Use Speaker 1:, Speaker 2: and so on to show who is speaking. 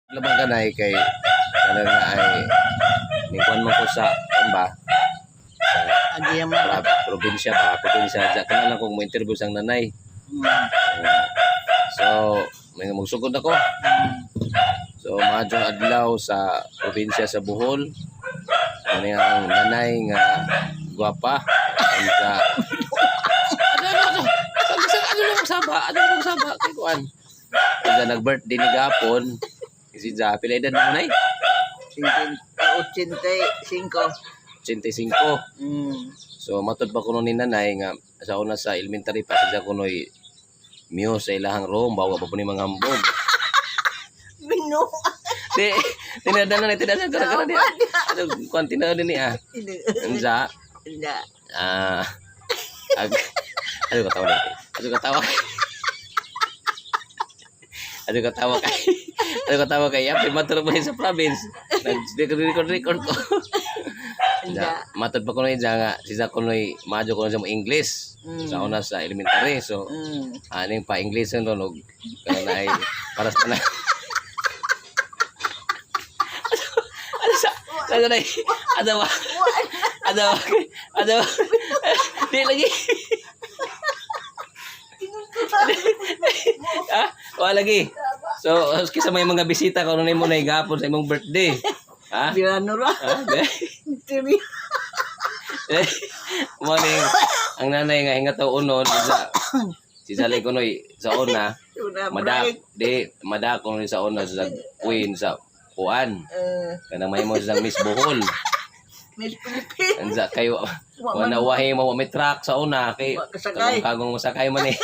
Speaker 1: Labang kanay kay kana na ay ningkuan mo ko sa kuan ba sa
Speaker 2: Agi ang mga
Speaker 1: probinsya ba, probinsya sa kana lang kung mo interview sang nanay. So may magsugod ako. So maadjong adlaw sa probinsya sa Bohol. Ano ang nanay nga gwapa ang sa ano ano ano sa sa ano lang saba, ano lang saba kay kuan. Ang nag-birthday ni gapon. Si Ja, pila edad mo, nay?
Speaker 2: 85.
Speaker 1: 85. So matod pa kuno ni nanay nga sa una sa elementary pa siya kunoy muse sa ilahang room bawa pa po ni mga hambog.
Speaker 2: Bino.
Speaker 1: Di, tinadala na, tinadala na, tinadala na. Ano, kuan tinadala ni ah. Unsa?
Speaker 2: Hindi.
Speaker 1: Ah, ag, ano ka tawa natin? Ano ka tawa? Ano ka tawa kay? Ano ka tawa kay? Apil matulog mo sa province. Nag-record record record ko.
Speaker 2: Hindi.
Speaker 1: Matod pa kunoy dyan nga si Zac kunoy madyo kuno sa mo English. Sa una sa elementary. So aning pa English nun og kana na ay para sa na. Ano sa ano na ano ba? Ano ba? Ano ba? Di lagi. Ah, wala lagi. So, kisa may mga bisita karon nimo na gapon sa imong birthday. Ha?
Speaker 2: Birano ra.
Speaker 1: Ha?
Speaker 2: Tiri.
Speaker 1: Mo ni ang nanay nga hinga taw unon sa si Sally kunoy sa una
Speaker 2: Una
Speaker 1: madak
Speaker 2: break.
Speaker 1: di madak kunoy sa una sa queen sa kuan kanang mahimo sa Miss Bohol.
Speaker 2: Miss Philippines.
Speaker 1: Anza kayo
Speaker 2: Wa man-
Speaker 1: wala wahi mo, wa may truck sa una kay
Speaker 2: Wa kasakay.
Speaker 1: kagong kagong masakay man eh.